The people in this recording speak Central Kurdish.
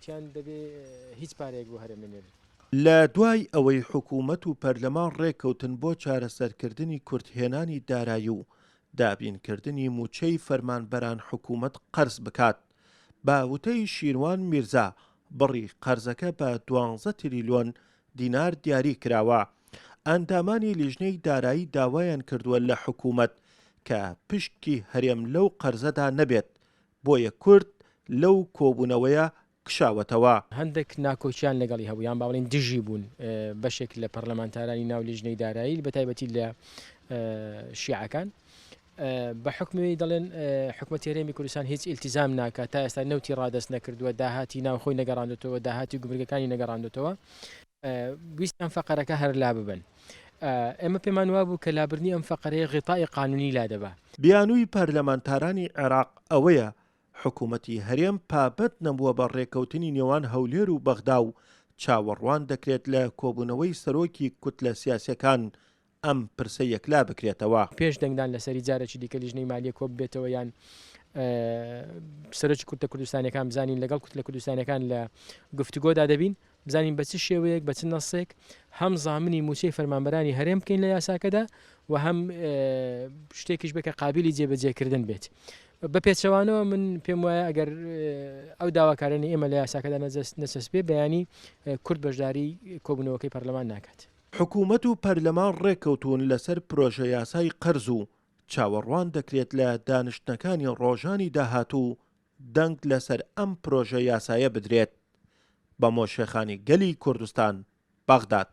وتیان دەبێ هیچ پارەیەک بۆ هەرێم نەنێرن. لە دوای ئەوەی حکوومەت و پەرلەمان ڕێککەوتن بۆ چارەسەرکردنی کورتهێنانی دارایی و دابینکردنی مووچەی فەرمانبەران حکوومەت قەرز بکات، بە وتەی شیروان میرزا بڕی قەرزەکە بە دوانزە تریلیۆن دینار دیاری کراوە. ئەندامانی لیژنەی دارایی داوایان کردووە لە حکوومەت کە پشکی هەرێم لەو قەرزەدا نەبێت، بۆیە کورد لەو کۆبوونەوەیە کشاوەتەوە. هەندێک ناکۆکیان لەگەڵی هەبوو یان با بڵێین دژی بوون بەشێک لە پەرلەمانتارانی ناو لیژنەی دارایی بە تایبەتی لە شیعەکان بە حکومی دەڵێن حکومەتی هەرێمی کوردستان هیچ ئیلتیزام ناکات تا ئێستا نەوتی ڕادەست نەکردووە داهاتی ناوخۆی نەگەڕاندوتەوە داهاتی گومرگەکانی نەگەڕاندوتەوە ویستیان فەقەرەکە هەر لاببەن. ئێمە پێمان وابوو کە لابردنی ئەم فەقەرەیە غیتائی قانونی لادەبا. بیانووی پەرلەمانتارانی عێراق ئەوەیە حکومەتی هەرێم پابەند نەبووە بە ڕێککەوتنی نێوان هەولێر و بەغدا و چاوەڕوان دەکرێت لە کۆبوونەوەی سەرۆکی کوتلە سیاسیەکان ئەم پرسە یەکلا بکرێتەوە. پێش دەنگدان لەسەری جارێکی دیکە لیژنەی مالیە کۆببێتەوە یان سەرۆکی کوتلە کوردستانیەکان بزانین لەگەڵ کوتلە کوردستانیەکان لە گفتوگۆدا دەبین بزانین بە چ شێوەیەک بە چ نەسێک هەم زامنی مووچەی فەرمانبەرانی هەرێم بکەین لە یاساکەدا و هەم شتێکیش بێت کە قابیلی جێبەجێکردن بێت. بە پێچەوانەوە من پێم وایە ئەگەر ئەو داواکارانەی ئێمە لە یاساکەدا نەچەسپێ بەیانی کورد بەشداری کۆبوونەوەکەی پەرلەمان ناکات. حکومەت و پەرلەمان ڕێککەوتوون لەسەر پرۆژەیاسای قەرز و چاوەڕوان دەکرێت لە دانیشتنەکانی ڕۆژانی داهاتوو دەنگ لەسەر ئەم پرۆژە یاسایە بدرێت. بەمۆ شێخانی گەلی کوردستان، بەغداد.